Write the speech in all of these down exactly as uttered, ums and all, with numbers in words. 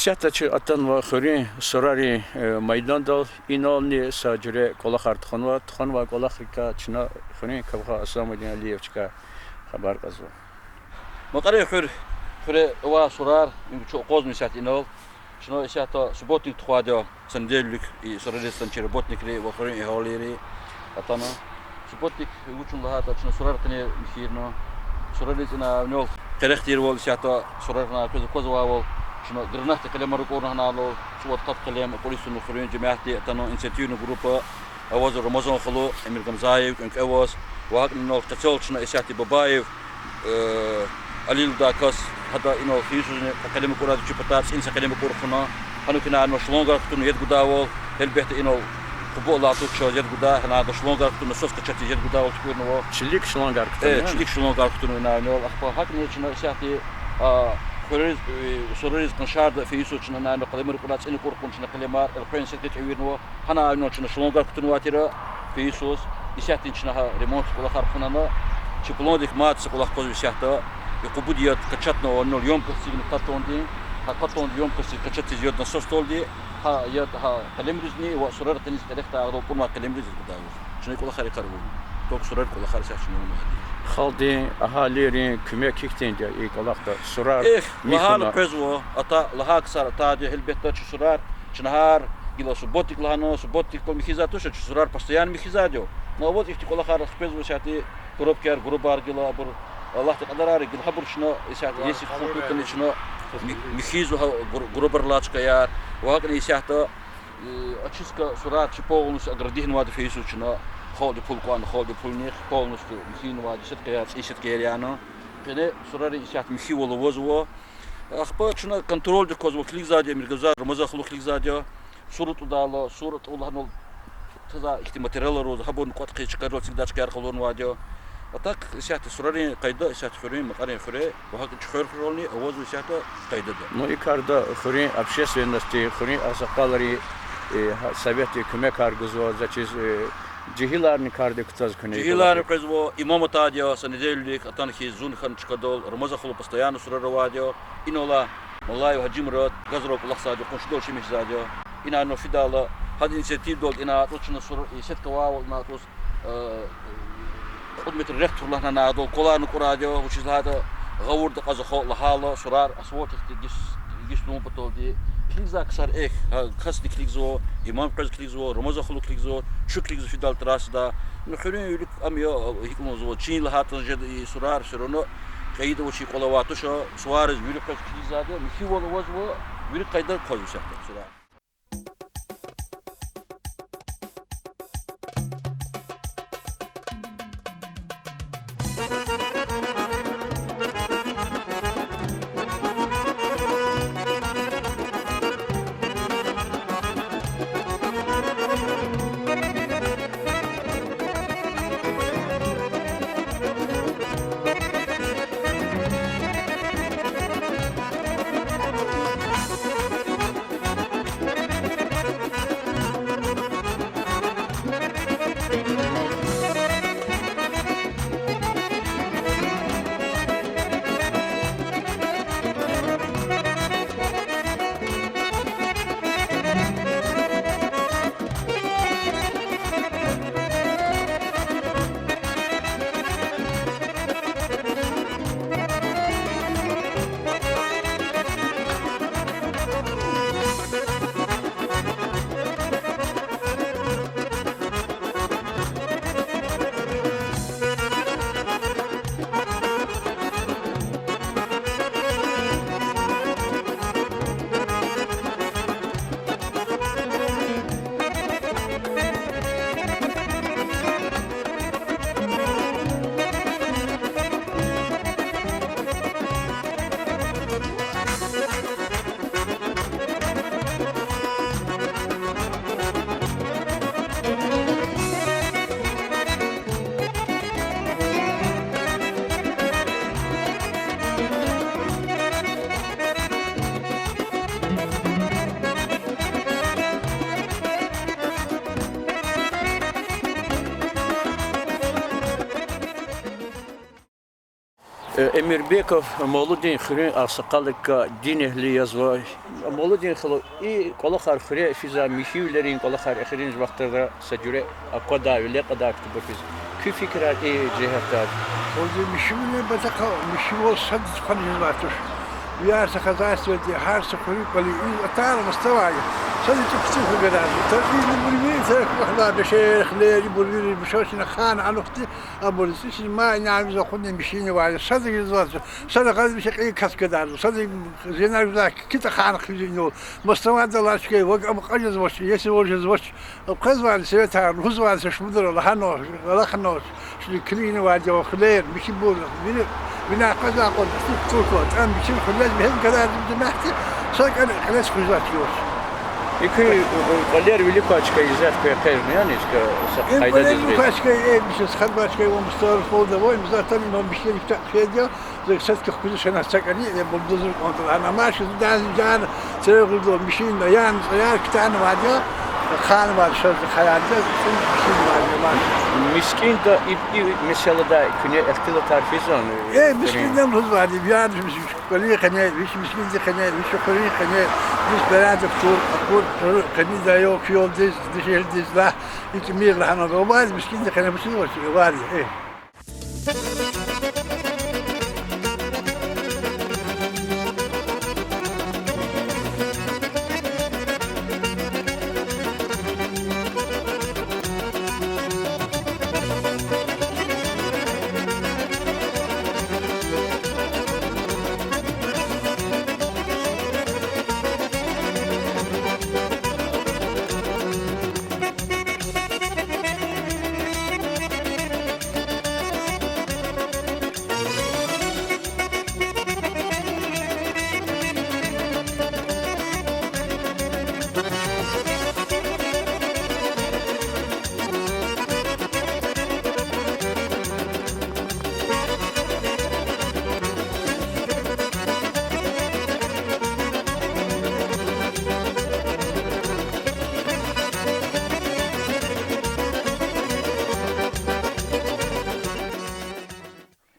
Исятда чи атанва хуьруьн сурарин, э, майдандал, инални са жуьре кӀвалахар тухванва, тухванвай кӀвалахрикай чна хуьруьн кавха Асамудин Алиев чкай хабар кьазва. Макьарин хуьр, хуьре авай сурар, им чун акъвазна исятда инал. Чна исятда субботник тухвайди я, понедельник, и сурариз атанвай чи работникри ва хуьруьн агьалийри атана. Субботник вуч я лагьайтӀа, чна сурар къене михьирна. Сурариз ина винел къерехдайвал исятда, сурар хьана квез аквазвайвал, чна гранатдин къелемар акӀурна гьанал, цӀувад-къад къелем акӀуриз туна хуьруьн жемятди, атана инициативный группа, авазва Рамазан халу, Эмиргамзаев, кӀвенкӀвеваз, ва гьакӀни инал къецел чна исятда Бабаев, э, Али лугьудай кас, гьада инал фейи йисузни къелем акӀурайди я, чи патай цӀийи са къелем акӀур хьана, гьанук ина шлангар кутуна ед гудайвал, гьелбетда, инал къубу алай туш чаз ед гудай, гьана ада шлангар кутуна, насос качатиз ед гудайвал туькӀуьрнава. Чилик шлангар кутуна, э, яни? Чилик шлангар кутуна ина инал. Ахпа гьакӀни чна исятда, а, хуьруьз, э, сурариз къаншарда фейи йисуз чна ина къелемар акӀурай, цӀийини акӀур хьун чна къелемар, элкъвен сетдиз эвирнава. Гьана авуна чна шлангар кутунвай тир фейи йисуз, исятдани чна гьа ремонт кӀвалахар хьунана. Чи пландик мад са кӀвалах квазва исятда. И къубуди яд качатнава, инал емкостьни катунди, гьа катунди емкостьни качатиз яд насосдалди, гьа яд гьа къелемризни ва сурар къене къерехдайдал кьунвай къелемриз гудайвал. Чна и кӀвалахар икӀ авуна. Только сурарин кӀвалахар исятда чна авунвайди я. Халкьдин, агьалийрин куьмек гьихьтинди я и кӀвалахда? Сурар, э, михьна лагьана квезва, ата, лагьай ксар атайди я, гьелбетда, чи сурар, чна гьар гила субботник лагьана, субботник квел михьизвайди туш, чи сурар постоянно михьизвайди я. Ну, аваз ихьтин кӀвалахар хквезва исятда, коробкаяр, грубер гила абур, Аллагьдин кьадарар я гила, гьабур чна исятда, если тухун хьайитӀани чна ми-, михьизва гьа гру-, груберлай чкаяр, ва гьакӀни исятда, э, очистка сурар чи полностью оградить авунвайди фейи йисуз чна, халкьди пул кьванни, халкьди пул нихъ, полностью михьинавайди сеткаяр, цӀийи сеткаяр яна. Къене сурарин исятда михьивал авазва. Ахпа чна контрольдик квазва, килигзавайди я, Эмиргамзаев Рамазан халу килигзавайди я. Сур атӀудайла, сур атӀув лагьанал, таза ихьтин материалар аваз, гьабурни кӀватӀ хъийиз чкайрал эцигдай чкаяр къалурнавайди я. А так, исятда сурарин къайда, исятда хуьруьн, Макьарин хуьре ва гьакӀни чи хуьр-хуьрелни авазва исятда къайдада. Ну, и карда хуьруьн общественностдин, хуьруьн агъсакъалрин, э, гьа, советдин куьмекар гузва, за чиз, э, жегьиларни кардик кутаз куьне. Жегьиларни къвезва, имам атайди я, понедельник атана хьиз зун хьана чкадал, Рамазан халу постоянно сурар авайди я. Инал алай Малаев Гьажимурад, газрал кӀвалахзавайди я, къуншидал чимихьзавайди я. Ина ана фидайла, гьадан инициативадалди ина атӀуз чна сур-, и сетка авайвал ина атӀуз, э, кьуд метр рехъ тур лагьана ана адал кӀваларни кьурайди я, вучиз лагьайтӀа гъавурда акьазва халкь лагьайла, сурар асфальтдихъ гис-, гис лугьун паталди. Килигзавай ксар эхь, гьа касни килигзава, имам къвез килигзава, Рамазан халу килигзава, чун килигзава фидайла трассада. Ну, хуьруьн вилик ам я, гьикӀ лугьузва, чин лагьайтӀани жеда и сурар, всё равно кьейида авачир кӀвал авай туш, сувариз вири къвез килигзавайди я, михьивал авазва, вири къайдада квазва исятда сурар. Эмирбеков Мавлудин хуьруьн агъсакъалрикай динэгьли язва. Мавлудин халу, и кӀвалахар хуьре физвай михьивилерин кӀвалахар эхиримжи вахтара са жуьре аквадай, виле кьадай кутуба физ. Куь фикирар и жигьетдай? Валлагь, михьивилерин патахъай михьивал сад тухвана жезвай туш. Яр са хозяйстводи, гьар са хуьруьн кӀвале и атар мастӀар авай. Сад итӀи куьтуь хьугераз. Та и бурви, са квахьда бешер, хилер, и бурви, бешер чна хана алухъди, абур зи чна ма ина виз акъудна михьивилер авай. Сад жезвач, сад гъаз виша кьи кас квадарзава, сад зенар жезвач, китахъан хъизинал. МастӀар авайдалай чка, вак ам кьаз жезвач, еси ваз жезвач. Къвезвайни советар, лугьузвайни са шумудра лагьана, алахъна, чна килигна авайди я хилер, михьибур, вини, винел къвезвай кьван, итӀи кутур кван, ам михьи хилер, михьи квадарзава жемятди, са кӀвале кьилиз хуьзвач. И куь кӀвалер вилик квай чка, исятда квехъ жезмай, яни чка са къайдадиз гъиз? Квай чка, э, михьи схадбай чка, вун мустар фолда вай, мизатан ма михьи рикӀ хъфейди я, за сетка хкуз шена са кӀани, э, бубдузур кӀватӀа, ана машин даз жан, церегъуду, михьи, ян, яр китана авайди я, хана авайди, шаз хаярди я, цин михьи авайди я, машин. МискӀинда и, и месэладай куьне ихтилатар физвани? Э, мискӀинда лугьузвайди, яр, кӀвалин къене, вич мискӀиндин къене, вич хуьруьн къене, вич берянтӀа кутур, акур, къени дайо, куьялдиз, дишегьлидиз лагь, и тӀимил лагьана, авайди мискӀиндин къене, мискӀиндин вач, авайди, э.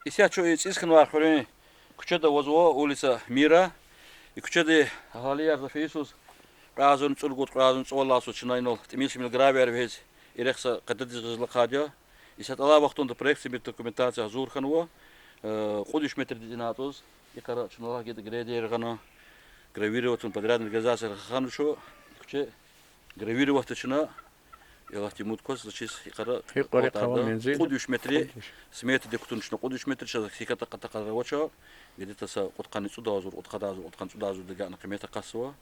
Исятда чун и цӀийиз хьанвай хуьруьн куьчеда авазва, улица Мира. И куьчеда агьалияр за фейи йисуз кьве агъзурни цӀуругуд, кьве агъзурни цӀувад лагьай йисуз чна инал тӀимил-шимил гравийяр вегьиз, и рехъ са къайдадиз гъиз алахъайди я. Исятда алай вахтунда проектный документация гьазур хьанва, э, кьуд виш метрдиз ина атӀуз. Икъара чна лагьана гьакӀ грейдер гъана, гравировать авун подрядный организация рахана чун, и куьче гравировать авуна чна, Аллагьди умуд кваз, заз чиз икъара кьван тӀварда, кьуд виш метр, сметада кутуна чна кьуд виш метр, чаз гьикӀ атӀа-атӀа къарагъавач, где-то са кьудкъанни цӀуд агъзур, кьудкъад агъзур, кьудкъанни цӀуд агъзурдин гана къимет акъатзава.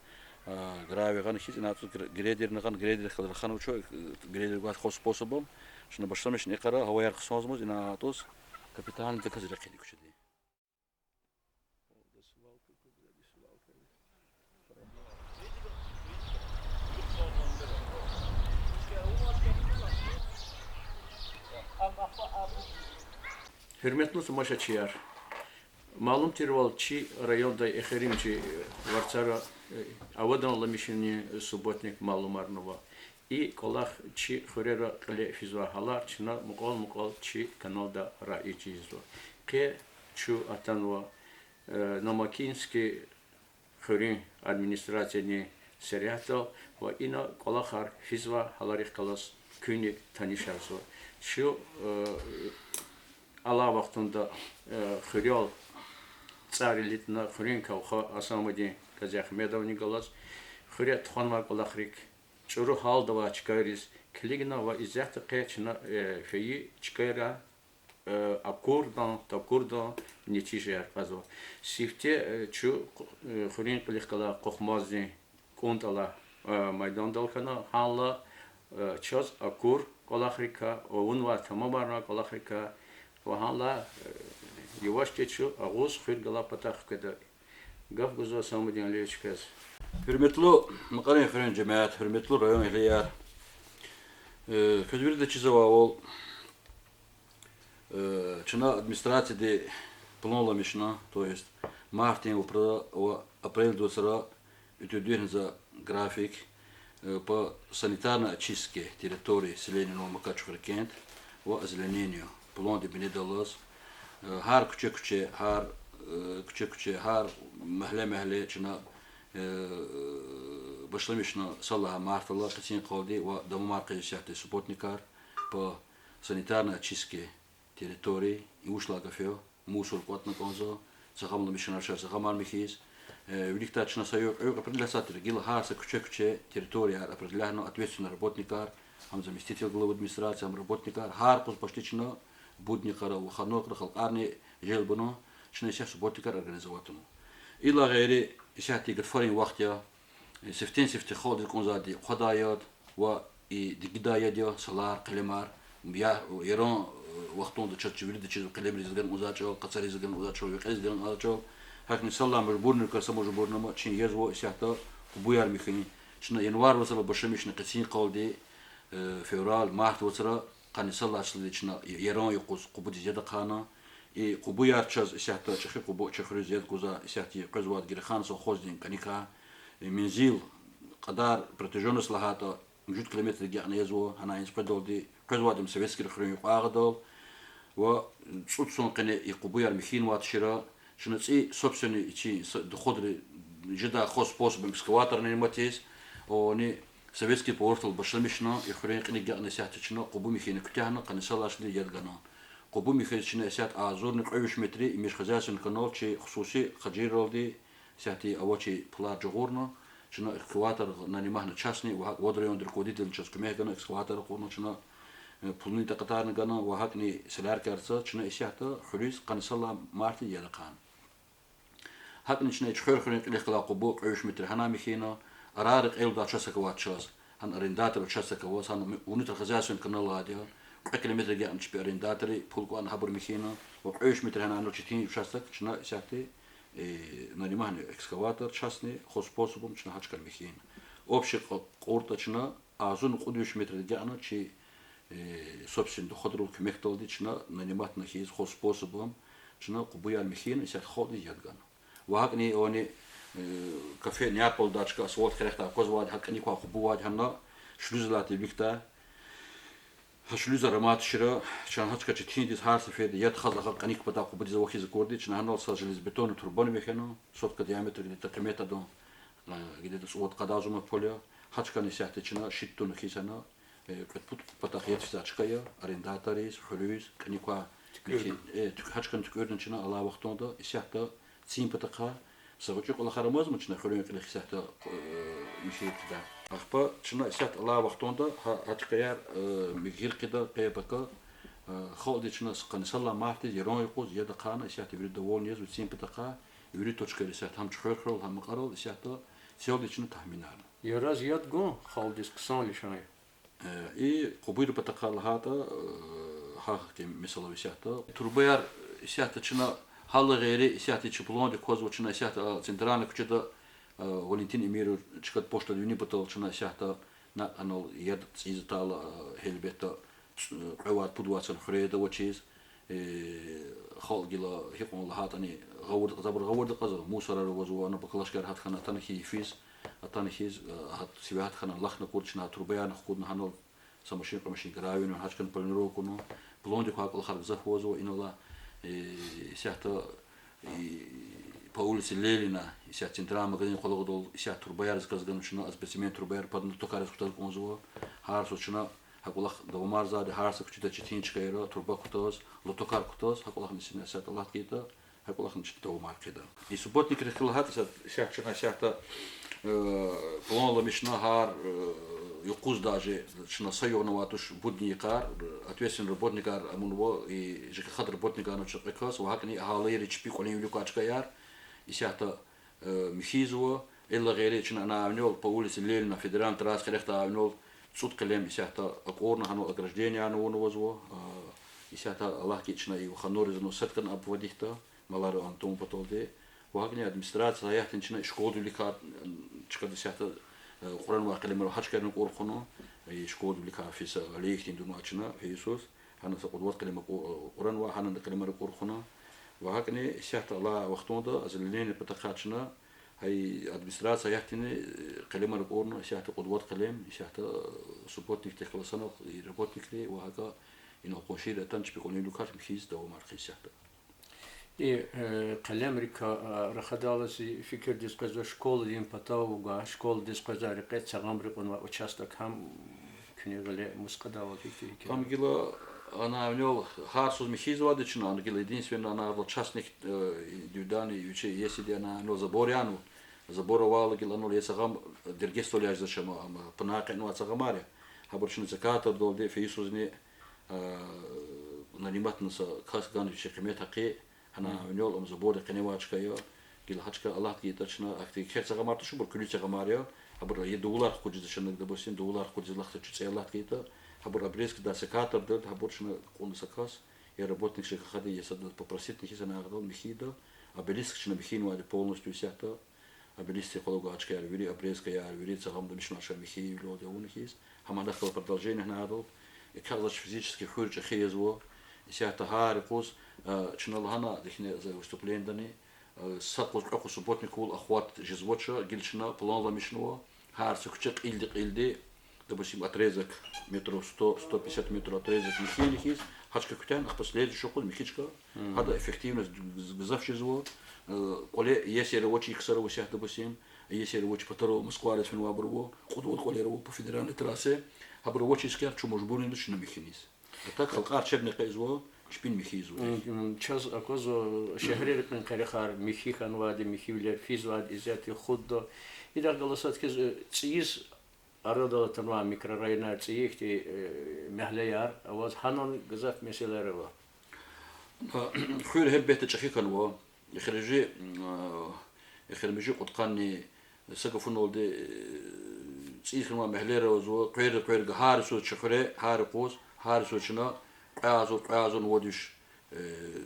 А, гравий гъана хьиз ина атӀуз гр-, грейдерни гъана, грейдер хьиз рахана чун, грейдер гваз хов способом, чна башламишна икъара гьаваяр хъсанзамаз ина атӀуз капитальный даказ рехъ ийида куьчедин. Гьуьрметлу тамашачияр! Малум тирвал, чи районда эхиримжи варцара аваданламишунин субботник малумарнава. И кӀвалах чи хуьрера кьиле физвай гьалар чна мукьвал-мукьвал чи каналда раиж ийизва. Къе чун атанва Номокинский хуьруьн администрациядин сергьятдал ва ина кӀвалахар физвай гьаларихъ галаз куьнни танишарзава. Чун алай вахтунда хуьрел цӀар илитӀна, хуьруьн кавха Асамудин Казиагьмедовани галаз, хуьре тухванвай кӀвалахрик, чӀуру гьалда авай чкайриз килигна ва исятда къе чна фейи чкайра акурдан, такурдан нетижаяр кьазва. Сифте чун хуьруьн кьилихъ галай Къухмаздин кӀунтӀ алай майдандал хьана, гьанлай чаз акур кӀвалахрикай, авунвай, тамамарнавай кӀвалахрикай ва гьанлай явашди чун агъуз хуьр галай патахъ хкведа. Гаф гузва Асамудин Алиевич квез. Гьуьрметлу Макьарин хуьруьн жемят, гьуьрметлу район эгьлияр. Квез вирида чизвайвал, чна администрацияди планламишна, то есть мартдин впра ва апрелдин вацра уьтуьдин за график по санитарной очистке территории селения Новая Макачух-Рыкент ва озеленению планди бинедаллаз, Гьар куьче-куьче, гьар, э, куьче-куьче, гьар магьле-магьле чна, э, башламишна са лагьай мартдилай къенин йикъалди ва давамар хъийиз исятда субботникар по санитарной очистке территории, и вуч лагьай гаф я, мусор кӀватӀна кӀанзава, цахамламишна шар цахамар михьиз. Э, виликдай чна са югъ-югъ определять тир, гила гьар са куьче-куьче территорияяр определяна, ответственный работникар, гьам заместитель главы администрации, гьам работникар, гьар къуз пашти чна будникара, выходной кьуна халкьарни желб авуна, чна исятда субботникар организовать авуна. Идалай гъейри, исятда гатфарин вахт я, сифтени-сифте халкьдиз кӀанзавайди хъвадай яд ва и дигидай яд я, салар, къелемар. Я, Яран, э, вахтунда чаз чи вирида чизва къелемриз гана кӀанзавай чӀал, къацариз гана кӀанзавай чӀал, векьериз гана кӀанзавай чӀал. ГьакӀни са лагьай мажбурникар, са мажбурнама чин езва исятда къубуяр михьин. Чна январь вацра башламишна къенин йикъалди, э, февраль, март вацра къанни са лагьай числоди чна Яран юкъуз къубудиз яд ахъайна. И къубуяр чаз исятда чӀехи къубу, чи хуьруьз яд гузвай исятда къвезвайди Гереханский совхоздин кӀаникай, э, мензил, кьадар, протяжённость лагьайтӀа, муьжуьд километрдик агакьна язва, гьана иниз къведалди, къвезвайди Советский хуьруьн юкьвагъадал, ва цӀуд йисан къене и къубуяр михьинвайди тушир. Чна цӀийи собственный чи с-, доходри жедай хозспособом экскаватор нанимать ийиз, ва ни Советский повороттал башламишна, и хуьруьн кьилик агакьна исятда чна къубу михьина куьтягьна, къанни са лагьай числодиз яд гана. Къубу михьиз чна исятда агъзурни кьве виш метр и межхозяйственный канал чи хсуси харжралди, исятда авачир пулар жагъурна, чна экскаватор нанимать авуна частный, ва гьакӀ вад районда руководительни чаз куьмек гана, экскаватор акъудна чна, э, пулунин такьатарни гана, ва гьакӀни соляркаяр цаз чна исятда хуьруьз къанни са лагьай мартдиз яд ахъайна. ГьакӀни чна и Чуьхвер хуьруьн кьилихъ галай къубу кьве виш метр гьана михьина, арада кьел гудай участок авай чаз, гьана арендатор участок аваз, гьана внутрихозяйственный канал авайди я, кьве километрдик агакьна чпи арендатори пул кьванна гьабур михьина, ва кьве виш метр гьана ана четин участок чна исятда, э, нанимать авуна экскаватор частный, хозспособом чна гьа чкадал михьина. Общий кьу-, кьуртӀа чна агъзурни кьуд виш метрдик агакьна чи, э, собственный доходрал куьмекдалди чна нанимать авуна хьиз хозспособом чна къубуяр михьина, исятда халкьдиз яд гана. Ва гьакӀни ани, э, кафе Неаполда чка асфальт къерехдай аквазвайди, гьа кӀаник квай къубу авайди гьана, шлюзалди виликдай. Гьа шлюзар амай тушир, чна гьа чка четиндиз гьар сеферда яд хаз агъа кӀаник патай къубудиз авахьиз акурди, чна гьанал са железобетонный турбани вегьена, сотка диаметр где-то къимет адан, э, где-то цӀувад-къад агъзур ман пул я. Гьа чкани исятда чна щит туна хьиз гьана, э, кьвед-пуд патахъ яд физвай чка я, арендаторриз, хуьруьз, кӀаник квай, э, туьк-, гьа чкани туькӀуьрна чна алай вахтунда исятда цин патахъай, са гъвечӀи кӀвалахар амазма чна хуьруьн кьилихъ исятда, э, михьи хъийида. Ахпа чна исятда алай вахтунда гьа, гьа чкаяр, э, михьи хъийида, къе-пака, э, халкьдиз чна къанни са лагьай мартдиз Яран юкъуз яд ахъайна, исятда вири довольный язва цин патахъай, вири точкайра исятда, гьам Чуьхвер хуьрел, гьам Макьарал, исятда целдиз чна тахминарна. Яраз яд гун халкьдиз хъсан лишан я. Э, и къубуйрин патахъай лагьайтӀа, э, гьахьтин месэла исятда. Турбаяр исятда чна гьадалай гъейри исятда чи пландик квазва чна исятда, а, центральный куьчеда, а, Валентин Эмирован чкад почтадин вини патал чна исятда накь анал яд цӀийиз атайла, а, гьелбетда, ц-, кьве вад-пуд вад йисан хуьряй авачиз, э, халкь гила гьикьван лагьайтӀани гъавурда кьаз, абур гъавурда кьазва, мусорар авазва, ана баклажкаяр гьат хьана, атана хьи йифиз, атана хьиз, э, гьат сивяй гьат хьана, алахъна акурди чна гьа турбаярни хкудна гьанал, са машин, кьве машин гравийни гьа чкани планировка авуна, пландик квай кӀвалахар гзаф авазва, инал алай, э, исятда, э, по улице Ленина, исятда центральный магазин къвалав гъадал исятда турбаяр кӀватӀ ганва чна, асбестцемент турбаяр, под лотокариз кутаз кӀанзава, гьар са чна гьа кӀвалах давамарзавайди, гьар са куьчеда четин чкайра турба кутаз, лотокар кутаз, гьа кӀвалахни чна исятда Аллагьди гайитӀа, гьа кӀвалахни чна давамар хъийида. И субботникрихъ галаз гьатта са исятда чна исятда, э, планламишна гьар, э, юкъуз даже чна са югъни авайди туш будни йикъар, э, ответственный работникар амунва, и ЖКХ-да работникарни чна кьве кас, ва гьакӀни агьалийри чпи кӀвалин вилик квай чкаяр исятда, э, михьизва, идалай гъейри чна ана авнел по улице Ленина, федеральный трасса къерехдай авнел цӀуд къелем исятда акӀурна, гьанал ограждениени авунвазва, э, исятда Аллагьди гайитӀа чна и выходнойриз ана сеткани обводитьда, малар атун паталди. Ва гьакӀни администрация гьа яхьтин чна и школадин виликай, чкада исятда, э, кьуранвай къелемар гьа чкайрани кӀур хъувуна, и школадин виликай фиса алейхьтин дунвай чна, фейи йисуз, гьана са кьуд-вад къелем кӀу-, кьуранвай, гьанани къелемар кӀур хъувуна. Ва гьакӀни исятда алай вахтунда озеленение патахъай чна, гьа и администрация гьа яхьтин, э, къелемар кӀурна, исятда кьуд-вад къелем, исятда, э, субботникдихъ галаз санал и работникри ва гьакӀа инал къуншийри атана чпи кӀвалин виликар михьиз давамар хъийида исятда. И, э, къелемрикай, э, рахадайла зи фикирдиз къвезва школадин патав гвай, школадиз къвезвай рекье цагъамри кьунвай участок гьам куьне гъиле мускӀадайвал гьихьтин икӀ? Ам гила ана винел гьар йисуз михьизвайди чна, ана гила единственный ана гьадал частный, э, индивидуальный вичи ЕСИ-ди ана винел забор яна, забор авайла гила анал я цагъам дергестал яз жезвач ама, ама пунай кьенвай цагъамар я. Гьабур чна закатардалди фейи йисузни, э, наниматна са кас гана вичи къимет гьахъи, ана винел ам забордин къеневай чка я, гила гьа чка алат гайитӀа чна, ахьтин кхьей цагъамар туш, абур куьлуь цагъамар я, абур я дувулар хкудиз чна, допустим, дувулар хкудиз алахъда чи цӀи алат гайитӀа, абур обрезкдай секатордалди, абур чна кьуна са кас, я работник ЖКХ-дин, я сада попроситни хьиз ана гьадал михьийда, обелиск чна михьинвайди полностью исятда, обелиск къвалав гвай чкаяр, вири обрезкаяр, вири цагъамдамишнавай чкаяр михьивилелди авуна хьиз. Гьам гьадахъ галаз продолжение гьана гьадал. И кагъзач физически хуьр чӀехи язва. Исятда гьар юкъуз, э, чна лагьана ихьтин за выступлениедани, э, са къуз кьве къуз субботниквал охват жезвач, гила чна планламишнава. Гьар са куьче кьилди-кьилди, допустим, отрезок метров сто, сто пятьдесят метров отрезок михьийла хьиз, гьа чка куьтягьна, ахпа следующий къуз михьи чка. Гьада эффективность гзаф жезва. Э, кӀвале ЕСИ-яр авач и ксари исятда, допустим, ЕСИ-яр авач патарал Москвадиз фенвайбур ава, кьуд-вад кӀвалер ава по федеральной трассе. Гьабур авач и ксар, чун мажбур я чна михьиниз. А так халкьар чебни къвезва, чпин михьизва. М, чаз аквазва шегьрерикай къерехар михьи хьанвайди, михьивилер физвайди, исятда хутӀда. Идахъ галаз сад хьиз, э, цӀийиз арадал атанвай микрорайонар, цӀийи ихьтин, э, мягьлеяр аваз, гьанани гзаф месэлаяр ава. Хуьр гьелбетда чӀехи хьанва. Эхиримжи, м, эхиримжи кьудкъанни са гафуналди, э, цӀийиз хьанвай мягьлеяр авазва, къверда-къверда гьар йисуз чи хуьре, гьар юкъуз, гьар йисуз чна кьве агъзур, кьве агъзурни вад виш, э,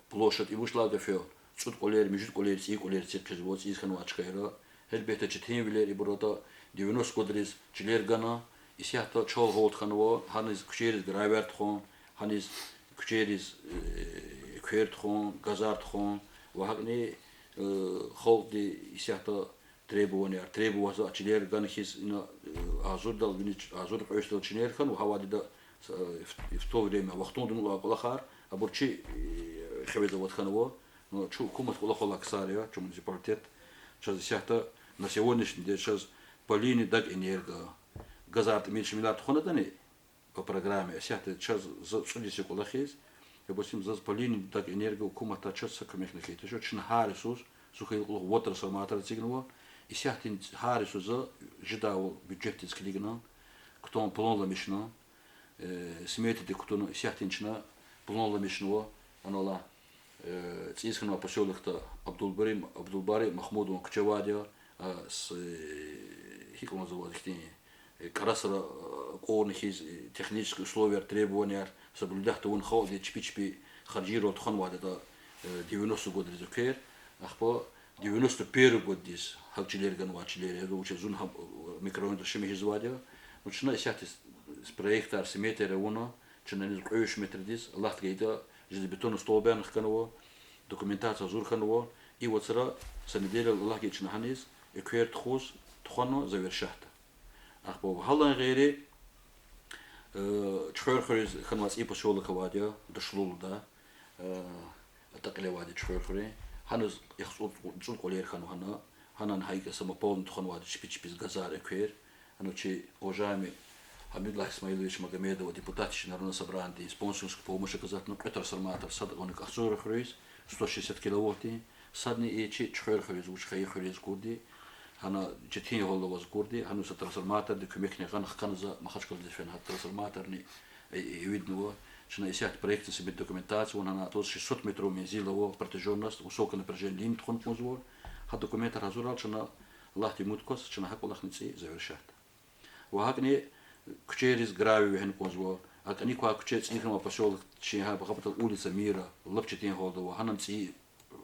площадь, и вуч лагьай гаф я, цӀуд кӀвалер, муьжуьд кӀвалер, цӀийи кӀвалер эциг хъийизва, цӀийиз хьанвай чкайра. Гьелбетда, четин вилер ибур ата девяносто годридиз чилер гана, исятда чал гьалт хьанва, гьаниз куьчейриз гравийяр тухун, гьаниз куьчейриз, э, эквер тухун, газар тухун, ва гьакӀни, э, халкьди исятда требованияр, требоватьзава чилер гана хьиз, ина, э, агъзурдал вини, агъзур кьве вишдал чилер хьанва, гьа вахтунда, э, в, в то время, вахтунда авунвай кӀвалахар, абур чи, э, хивез аваз хьанва, ну, чун гьукумат кӀвалахал алай ксар я, чун муниципалитет, чаз исятда на сегодняшний день чаз по линии Дагэнерго газар тӀимил-шимилар тухванатӀани, по программе, исятда чаз за цӀуд йис я кӀвалахиз, допустим, заз по линии Дагэнерго гьукуматдай чаз са куьмекни хьайитӀа, чна гьар йисуз, зун хьайила кьулухъ вад трансформатор эцигнава, исятда гьар йисуз за жедайвал бюджетдиз килигна, кутун планламишна, э, сметадик кутуна, исятда чна планламишнава, анал, э, цӀийиз хьанвай посёлокда Абдулбари, Абдулбари Махмудован куьче авайди я, а, с-, э, гьикӀ лугьузва ихьтин, э, кӀарасра, э, кӀвални хьиз, э, технический условияр, требованияр соблюдать тавун халкьди чпи-чпи харжийрал тухванвайди ятӀа, э, девяносто годриз эквер, ахпа девяносто первый годдиз гьакӀ чилер ганвай чилер я, вучиз зун гьа, э, микрорайонда тӀимил жезвайди я. Ну, чна исятда с-, проектар, сметаяр авуна, чна иниз кьве виш метрдиз, Аллагьди гайитӀа, железобетонный столбарни хканва, документация гьазур хьанва, и вацра са неделял Аллагьди гайитӀа чна гьаниз эквер тухуз, тухвана завершатда. Ахпа гьалан гъейри, э, Чуьхверхуьруьз хьанвай цӀийи посёлок авайди я, Душлулда, э, атӀа кьиле авайди Чуьхверхуьруьн. Гьаниз яхцӀур, цӀуд кӀвалер хьанва гьана, гьанани гьа икӀ самопални тухванвайди чпи-чпиз газар, эквер. Гьана чи уважаемый Гьамидуллагь Исмаилович Магомедов депутат я чи Народный собраниедин, спонсорская помощь оказатьна кьве трансформатор, сад авуна Кьахцуьрхуьруьз, сто шестьдесят киловаттдин, садни и чи Чуьхверхуьруьз, вуч Хайи хуьруьз акурди, гьана четин гьалда аваз акурди, гьана са трансформатордин куьмекни гъана хкана за, Махачкъаладиз фена гьа трансформаторни, э, э, виднава. Чна исятда проектно-сметная документация авун, гьана атӀуз шестьсот метров мензил ава, протяжённость, высокое напряжение линия тухун кӀанзава. Гьа документар гьазурайла чна, Аллагьди умуд кваз, чна гьа кӀвалахни цӀийи завершатда. Ва гьакӀни куьчейриз гравий вегьин кӀанзава. ГьакӀни квай куьче цӀийи хьанвай посёлок чи гьа, гьа патал улица Мира, лап четин гьалда ава, гьанани цӀийи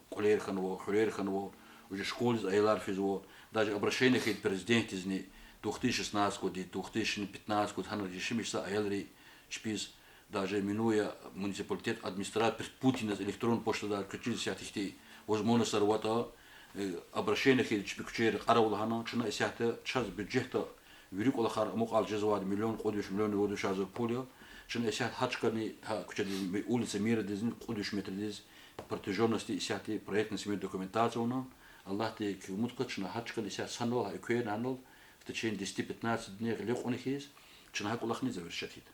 кӀвалер хьанва, хуьрер хьанва, уже школадиз аялар физва. Даже обращение хьайиди президентдизни, две тысячи шестнадцатого года, две тысячи пятнадцатого года, гьана яшамиш са аялри чпиз, даже минуя муниципалитет, администрация, Путиназ электронный почтадай квез исятда ихьтин возможностьар аватӀа, э, обращение хьайиди чпи куьчейра кьарав лагьана, чна исятда чаз бюджетда вири кӀвалахар амукьайла жезвайди миллион кьуд виш, миллион вад виш агъзур пул я. Чна исятда гьа чкани, гьа куьчедиз, улица Мирадизни кьуд виш метрдиз протяжённости исятда проектно-сметная документация авуна, Аллагьди куь умуд кваз чна гьа чкадал исятда санал, гьа экуьнал, в течение десяти-пятнадцати дней гъиле кьуна хьиз, чна гьа кӀвалахни завершать ийида.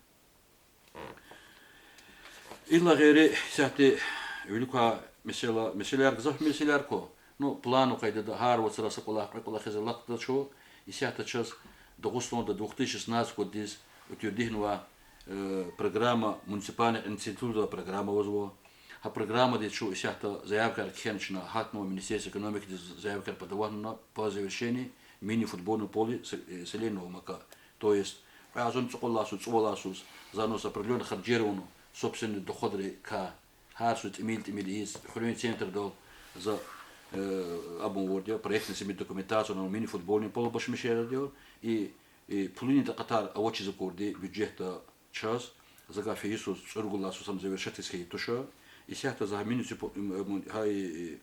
Идалай гъейри, исятда вилик квай месэла, месэлаяр, гзаф месэлаяр ква. Ну, плановый къайдада гьар вацра са кӀвалах, кьве кӀвалах хьиз алакьдач чун, исятда чаз Дагъустанда две тысячи шестнадцатого годиз утвердитьнавай программа, муниципальный инициативный программа авазва. Гьа программадиз чун исятда заявкаяр кхьена чна, гьатнава Министерство экономикадиз, заявкаяр подаватьнава по завершению мини-футбольного поля с-, э, селения Новая Мака. То есть, кьве агъзурни цӀукьваллай йисуз, цӀувалай йисуз, за низ определённый харжер авуна, собственный доходрикай, гьар йисуз тӀимил-тӀимил ийиз, хуьруьн центрдал за, э, абун авурди я, проектно-сметная документация авуна мини-футбольный поле башмишердиал, и, и пулунин такьатар авачиз акурди бюджетда чаз, за гьа фейи йисуз, цӀуругулай йисуз ам завершать ийиз хьайи туш. Исятда за гьа муниципа-, м, м, гьа и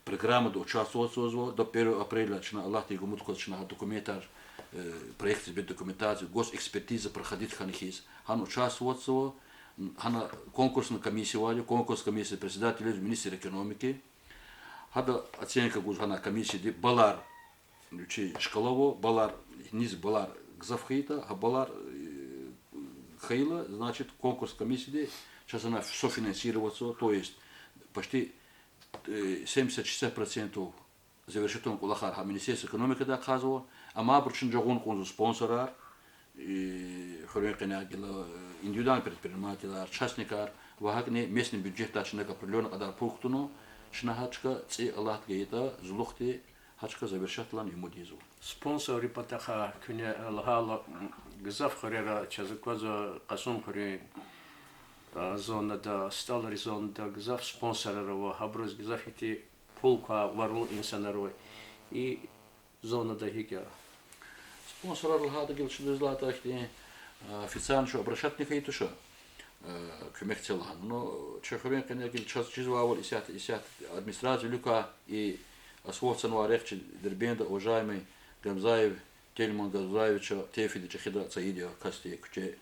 программада участвовать ийизва, до первого апреля чна, Аллагьди умуд кваз, чна гьа документар, э, проектно-сметная документация, госэкспертиза проходить хьана хьиз, гьана участвовать ийизва, гьана конкурсная комиссия авайди, конкурсная комиссия председатель яз министр экономики. Гьада оценка гуз гьана комиссияди баллар вичи шкала ава, баллар, низ баллар гзаф хьайитӀа, гьа баллар, э, хьайила, значит, конкурсная комиссияди чаз гьана софинансировать ийизва, то есть почти, э, семьдесят-шестьдесят процентов завершать авун кӀвалахар гьа Министерство экономикадай ахъайзава, амма абуру чна жагъун кьунзава спонсорар, и хуьруьн къене гила, э, индивидуальный предпринимателар, частникар ва гьакӀни местный бюджетдай чна определённый кьадар пул кутуна, чна гьа чка цӀи Аллагьди гайитӀа, зулухди гьа чка завершать ийидай умуд ийизва. Спонсоррин патахъай куьне лагьайла, м, гзаф хуьрера чаз аквазва Кьасумхуьруьн, а, зонада, СтӀалрин зонада гзаф спонсорар ава, гьабуруз гзаф ихьтин пул квай варли инсанар ава. И зонада гьикӀ я? Спонсорар лагьайда гила чна дуьз лагьайтӀа ихьтин, а, официально чун обращаться хьайи туш, а, куьмек це лагьана. Ну, чи хуьруьн къене гила чаз чизвайвал исятда, исятда администрация вилик квай и освободиться авунвай рехъ чи Дербентда уважаемый Гамзаев Тельман Гамзаевича Тефида чӀехида цайиди я, касди куьче,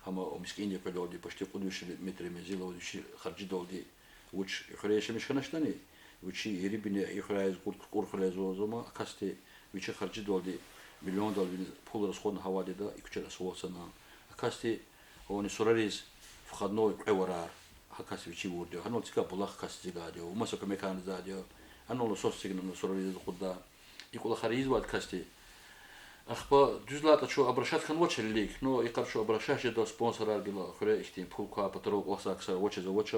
гьам мискӀинди я, кведалди почти кьуд виш метр манзил аваз, вичи харжидалди вуч хуьре яшамиш хьаначтӀани, вичи ери бине и хуьряй кьур, кьур хуьре яз аваз ама, а касди вичи харжидалди миллиондал виниз пул расходна гьавайди я, и куьче освободиться авуна. А касди авани сурариз входной кьве варар, гьа кас вичи авурди я. Гьанал цикай булах кас эцигайди я, ва маса куьмекарни ийизвайди я. Гьанал насос эцигна сурариз акъудда. И кӀвалахар ийизвайди касди. Ахпа дуьз лагьайтӀа чун обращаться хьанвач гьелелиг, ну, икьван чун обращаться жеда спонсорар гила, хуьре ихьтин пул квай, патарал кӀвалахзавай ксар авачиз авач.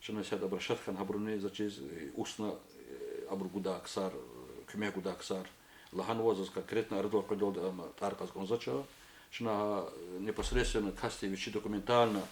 Чна исятда обращаться хьана, гьабуруни заз чиз, э, устно, э, абур гудай ксар, э, куьмек гудай ксар лагьанва, заз конкретно арадал къведалди ам тӀвар кьаз кӀанзавач. Чна, э, непосредственно касди вичи документально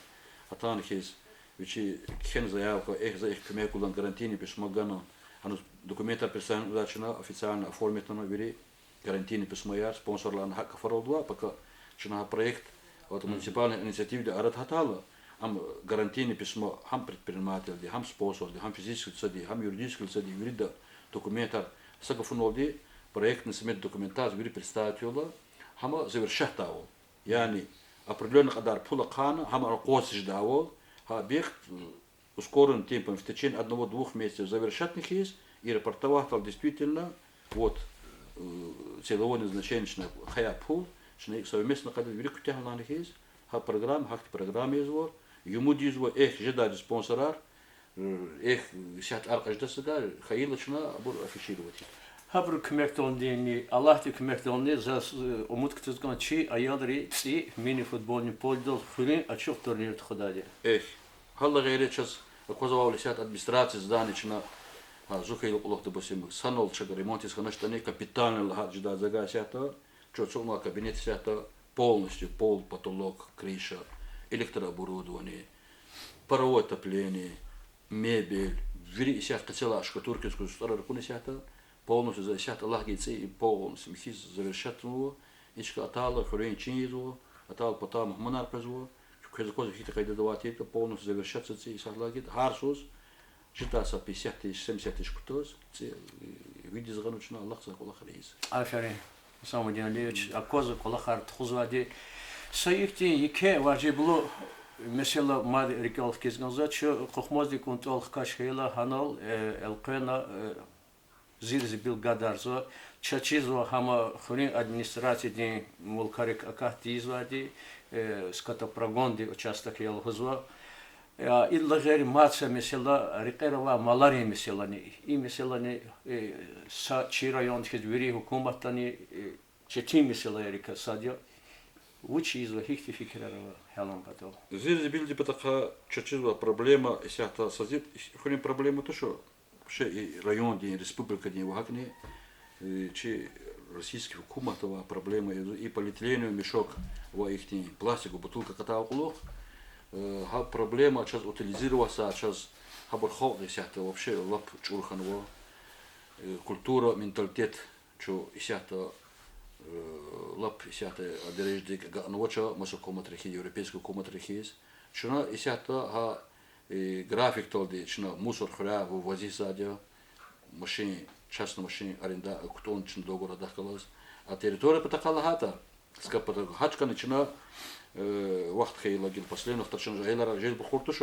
атана хьиз, вичи кхьена заявка, эхь, за эхь куьмек гудан, гарантийный письмо гана, гьаниз документар представить ийизвай чна, официально оформить авуна вири гарантийный письмояр, спонсорларни гьакӀ гафар алудвай, пака чна гьа проект, вот, муниципальный инициативадин арада гьатайла, ам гарантийный письмо гьам предпринимательди, гьам спонсорди, гьам физический лицади, гьам юридический лицади, вирида документар са гафуналди, проектно-сметная документация вири представить авуна, гьам завершать ийидайвал. Яни определённый кьадар пул ахъайна, гьам акъваз жедайвал, гьа объект ускоренным темпом в течение одного-двух месяцев завершать авуна хьиз, и рапортовать ийидайвал действительно, вот, э, целевое назначение чна хьайи пул, чна икӀ совместно къайдада вири куьтягьна хьиз, гьа программа, гьахьтин программа ийизва, умуд ийизва, эхь, жедайди спонсорар, э, эхь, исятда тӀвар кьаз жеда сага, хьайила чна абур афишировать ийида. Гьабурун куьмекдални, Аллагьдин куьмекдални, заз, э, умуд кутаз кӀан чи аялри цӀи мини-футбольный поледал хуьруьн ачух турнир тухудайди. Эхь, гьадалай гъейри чаз аквазвайвал исятда администрация здание чна, гьа, зи хьайила кьулухъ, допустим, санал чак ремонт ийиз хьаначтӀани, капитальный лагьай жедай жагъа исятда, чаз ацукьнавай кабинет исятда, полностью пол, потолок, крыша, электрооборудование, паровое отопление, мебель, вири исятда къецелай штукатурка ийиз куз сутӀарар акуна исятда, полностью за исятда Аллагьдин цӀи и полностью михьиз завершать авунва, и чка атайла хуьруьн чин ийизва, атайла патай мугьманар къвезва, квез аквазва гьихьтин къайдада авай тиртӀа, полностью завершать ийиз цӀи исятда Аллагьдин, гьар йисуз жедай са пятьдесят тысяч, семьдесят тысяч кутаз цӀи, э, вид ийиз гъанва чна, Аллагьди са кӀвалахар ийиз. Аферин, Гьусамудин Алиевич, аквазва кӀвалахар тухузвайди. Са ихьтин еке важиблу Месэла мад рикӀел хкиз кӀанзава, чун къухмазди кӀунтӀвал хкаж хьайила гьанал, э, элкъвена, э, зир-зибил гадарзава, чаз чизва гьама хуьруьн администрациядин мулкарик акат тийизвайди, э, скотопрогонный участок я лугьузва. Э, идалай гъейри мад са месэла рекьера авай маларин месэлани. И месэлани, э, са чи райондиз хьиз вири гьукуматдани, э, четин месэлайрикай сад я. Вуч ийизва, гьихьтин фикирар ава гьялан патал? Зир-зибилдин патахъай чаз чизва проблема исятда са зи хуьруьн проблема туш, вообще и райондин, республикадин ва гьакӀни, э, чи российский гьукуматда авай проблема я и полиэтиленовый мешок ва ихьтин пластиковый бутылка кьадай кьулухъ. Э, гьа проблема чаз утилизироваться, чаз гьабур халкь исятда вообще лап чӀур хьанва. Э, культура, менталитет чун исятда, э, лап исятда дережадик агакьнавач, маса гьукуматрихъ, европейский гьукуматрихъ хьиз. Чна исятда гьа, э, графикдалди чна мусор хуьряй вывозить ийизвайди я, машин, частный машин аренда кутӀун чна договор атахъ галаз. А территория патахъай лагьайтӀа, скота патахъай, гьа чкани чна, э, вахт хьайила гила последний вахтара чна жагьилар жезбухур туш,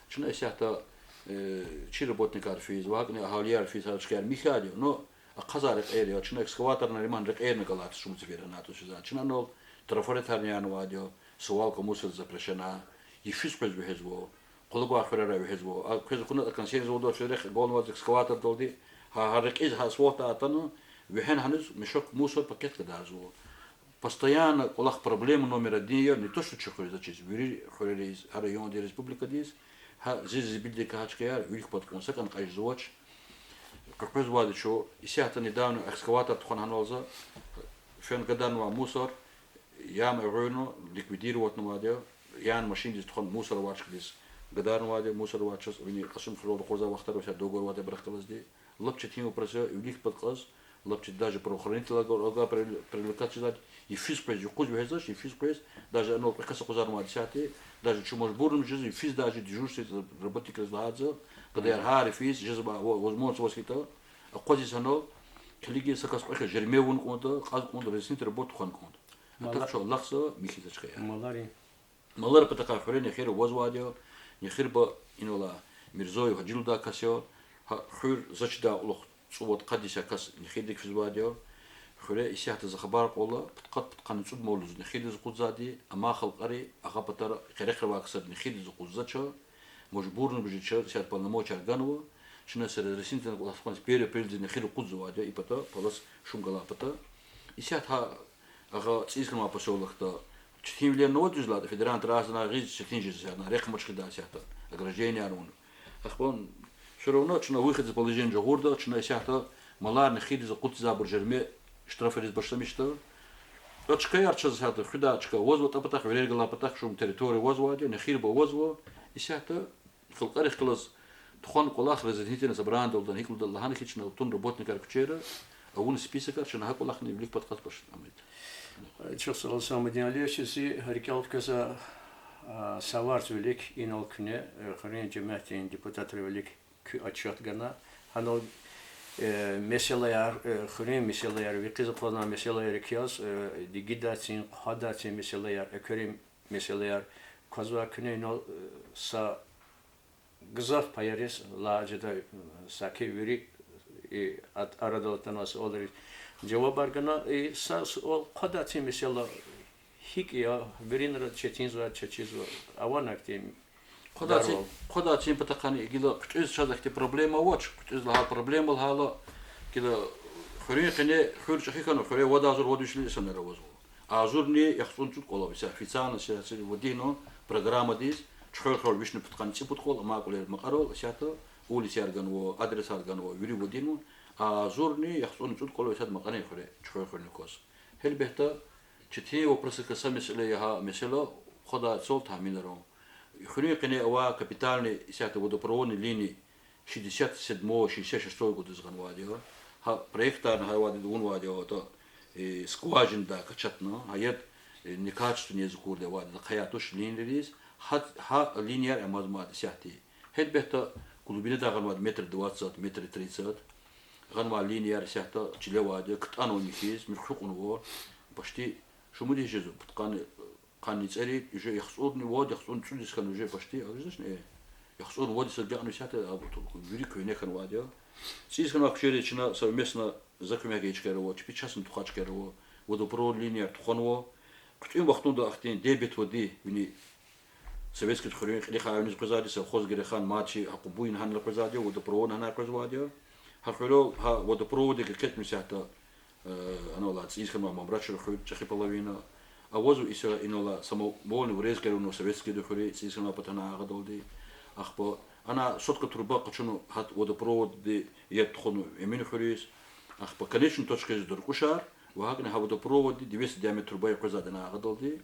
чна исятда, э, чи работникар физ ва гьакӀни агьалияр физ, гьа чкаяр михьайди я, ну, ахъазай рекьер я, чна экскаваторни риман рекьерни галайди шумуд сефер анатӀуз физва. Чна анал трафаретарни янавайди я, свалка мусора запрещена, йифиз къвез вегьезва, къвалав гвай хуьрерай вегьезва. А квез акуна а консервный заводра чи рехъ галнаваз экскаватордалди, гьа, гьа рекьиз, гьа асфальт атана, вегьена гьаниз мешок, мусор пакет гадарзава. Постоянно кӀвалах проблема номер один я, не то что чи хуьре, заз чиз, вири хуьрериз, гьа райондиз, республикадиз, гьа зир-зибилдикай гьа чкаяр вилик пад кьун, са кӀан кьаз жезвач. Къекъвезвайди чун, исятда недавно экскаватор тухвана гьанал за, фена гадарнавай мусор, яма эгъуьрна, ликвидировать авунвайди я, яна машиндиз тухвана мусор авай чкадиз гадарнавайди я, мусор авай чаз вини къасум хурал ракъурзавай вахтара исятда договор авайди я абурухъ галазди. Лап четин вопрос я, вилик пад кьаз, лап четин, даже правоохранительный орган привлекать жезвайди, йифиз къвез, юкъуз вегьезвач, йифиз къвез, даже анал кьве кас акъузарнавайди исятда, даже чун мажбурнава жезва йифиз, даже дежурствующий работникриз лагьайди я, гадаяр гьар йифиз, жезва, возможность аваз хьайитӀа, акъвазиз гьанал, килигиз са кас кьве хьиз жерме авун кӀанда, кьаз кӀанда, разъяснительный работа тухвана кӀанда. А так чун алахъзава, михьзава чкаяр. Маларин Маларин патахъай хуьре нехир авазвайди я, нехирбан инал алай Мирзоев Гьажи лугьудай кас я, гьа хуьр заз чидай кьулухъ цӀувад-къад йисан кас нехирдик физвайди я. Хуьре исятда за хабар кьурла, пудкъад-пудкъанни цӀуд мал лугьуз нехирдиз акъудзавайди, амай халкьари, агъа патара къерехра авай ксари нехирдиз акъудзавач, мажбурнава жи чаз, исятда полномочияр ганва, чна са разъяснительный кӀвалах тухвана первый апрельдиз нехир акъудзавайди я, и пата, палас шум галай пата. Исятда гьа Агъа цӀийиз хьанвай посёлокда четинвилер ава, дуьз лагьайтӀа, федеральный трассадай гъиз четин жезва исятда, рехъ амач хъийидай исятда, ограждениеяр авун. Ахпа всё равно чна выход из положения жагъурда, чна исятда маларни нехирдиз акъудзавайбур жерме, штрафариз башламишда. А чкаяр чаз исятда хуьдай чка авазва, а патахъ, вирер галай патахъ, шум территория авазвайди я, нехирбан авазва, исятда халкьарихъ галаз тухвана кӀвалах, разъяснительный собраниедалди, гьикӀ лугьуда лагьана хьи, чна атун работникар куьчера, авуна списокар, чна гьа кӀвалахни вилик пад кьаз башламишда. Чухсагъул, Самудин Алиевич, зи рикӀел хквезва, а, са варз вилик инал куьне, э, хуьруьн жемятдин депутатрин вилик куь отчёт гана. Гьанал, э, месэлаяр, э, хуьруьн месэлаяр, ви къиз акъвазнавай месэлаярик яз, э, дигидайцин, хъвадайцин месэлаяр, экверин месэлаяр квазва куьне инал, э, са гзаф паяриз лагьай жеда, саки вири, и, ат-, арадал атанвай суалриз жавабар гана. И са суал: хъвадайцин месэла гьикӀ я, виринра четинзава, чаз чизва, авани ахьтин дарвал? Хъвадайцин патахъайни гила хъуьтӀуьз чаз ахьтин проблема авач, хъуьтӀуьз лагьай проблема лагьайла, гила хуьруьн къене хуьр чӀехи хьана, хуьре вад агъзур вад виш инсанар авазва. Агъзурни яхцӀурни цӀуд кӀвал ава, исятда официально исятда вад лагьай программадиз, Чухвер хуьрел вишни пудкъанни цӀипуд кӀвал, амай кӀвалер Макьарал, исятда улицаяр ганва, адресар ганва, вири вад лагьай, агъзурни яхцӀурни цӀуд кӀвал ава исятда Макьарин хуьре, Чухвер хуьруьн кос. Гьелбетда, четин вопросрикай са месэла я гьа месэла, хъвадай цал, таминар авун. Хуьруьн къене авай капитальный исятда водопроводный линия шестьдесят седьмого, шестьдесят шестого годаз гъанвайди я. Гьа проектрани гьа авайди авунвайди я, атӀа, э, скважинадай качатна, гьа яд, э, некачественный яз акурди авайди я, хъая туш линияриз, гьа, гьа линияр амаз мад исятда. Гьелбетда, глубинадай гъанвайди метр двадцать, метр тридцать. Гъанвай линияр исятда чиле авайди я, ктӀанва михьиз, муькуь кьунва, почти шумуд йис жезва, пудкъанни, э, Къанни цӀерид, уже яхцӀурни вад, яхцӀурни цӀуд йис хьана уже почти, а, яхцӀурни вад йис агакьна исятда, а, вири куьгьне хьанвайди я. ЦӀийиз хьанвай куьчейриз чна совместно за куьмек гайи чкаяр ава, чпи частный тухвай чкаяр ава, водопровод линияяр тухванва. ХъуьтӀуьн вахтунда ахьтин Девять воды, вини Советскийди хуьруьн кьилихъай виниз къвезвайди, совхоз Гереханди, мад чи гьа Къубуни гьанал къвезвайди я, водопроводни гьанай къвезвайди я. Гьа хуьрел, гьа водопроводдик экечӀна исятда, э, анал алай цӀийиз хьанвай Мамрачура хуьр, чӀехи половина. Авазва иса инал алай самовольный врезка авунва Советскийди хуьруьз, цӀийиз хьанвай патана агъадалди. Ахпа ана сотка труба къачуна гьа водопроводди яд тухуна Эмин хуьруьз. Ахпа конечный точка яз Дуркушар, ва гьакӀни гьа водопроводди двести диаметр труба къвезвайди я ана агъадалди.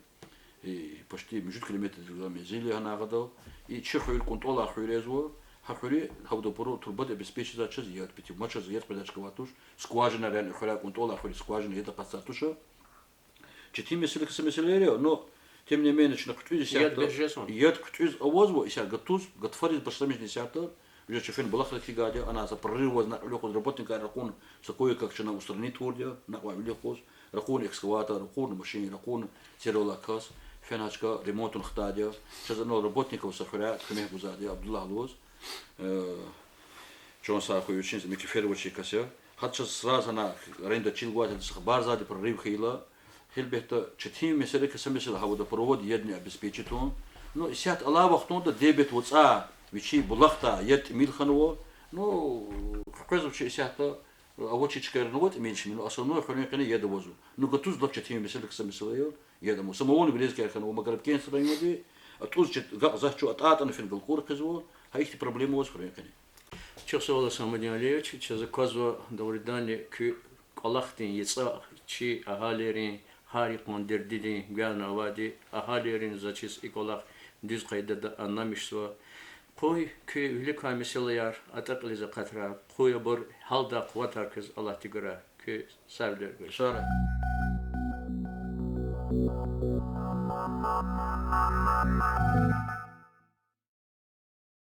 И почти муьжуьд километрдилай мензил я гьана агъадал. И чи хуьр кӀунтӀвалай хуьр язва, гьа хуьруьз гьа водопровод трубади обеспечить ийизвай чаз яд, питьевой, чаз яд къвезвай чка авайд туш, скважинаяр яни хуьряй кӀунтӀвалай хуьруьз скважина яд акъатзавайд туша. Четин месэла кса месэлаяр я, но тем не менее чна хъуьтӀуьз исятда, яд хъуьтӀуьз авазва, исятда гатуз, гатфариз башламишна исятда, уже чи фена булахдик килигайди я, ана са прорыв аваз накьвилихъ галаз работникар ракъурна са кое-как чна устранить авурди я, накьвилихъ галаз, ракъурна экскаватор, ракъурна машин, ракъурна цервилай кас, фена гьа чка ремонтун хтайди я. Чаз анал работник ава са хуьряй, куьмек гузвайди я, Абдуллагь лугьуз. Э, чан сагъ хьуй, вичин микрофон авачир кас я. Гьада чаз сразу гьана аренда чил гвайди, гьада са хабарзавайди прорыв хьайила. Гьелбетда, четин месэла кса месэла гьа водопровод ядни обеспечить авун. Ну, исятда алай вахтунда Девять воды вичин булахдай яд тӀимил хьанва. Ну, къекъвезва чи исятда, авачир чкайрани ава тӀимил чими, ну, основное хуьруьн къене яд авазва. Ну, гатуз лап четин месэла кса месэла я, яд ама. Самовольный врезка хьанва Магарабкентский районди, атӀуз чет-, агакь заз чун атӀа-атӀана фена галкӀур хъийизва, гьа ихьтин проблема аваз хуьруьн къене. Чухсагъул, Самадин Алиевич, чаз аквазва, дугъриданни, куь кӀвалахдин яцӀа чи агьалийрин, гьар йикъан дердидин гуьгъуьна авайди, агьалийрин заз чиз и кӀвалах дуьз къайдада аннамишзава. Къуй куь виликай месэлаяр атӀа кьилиз акъатрай, къуй абур гьалдай къуватар квез Аллагьди гурай, куь сагърай.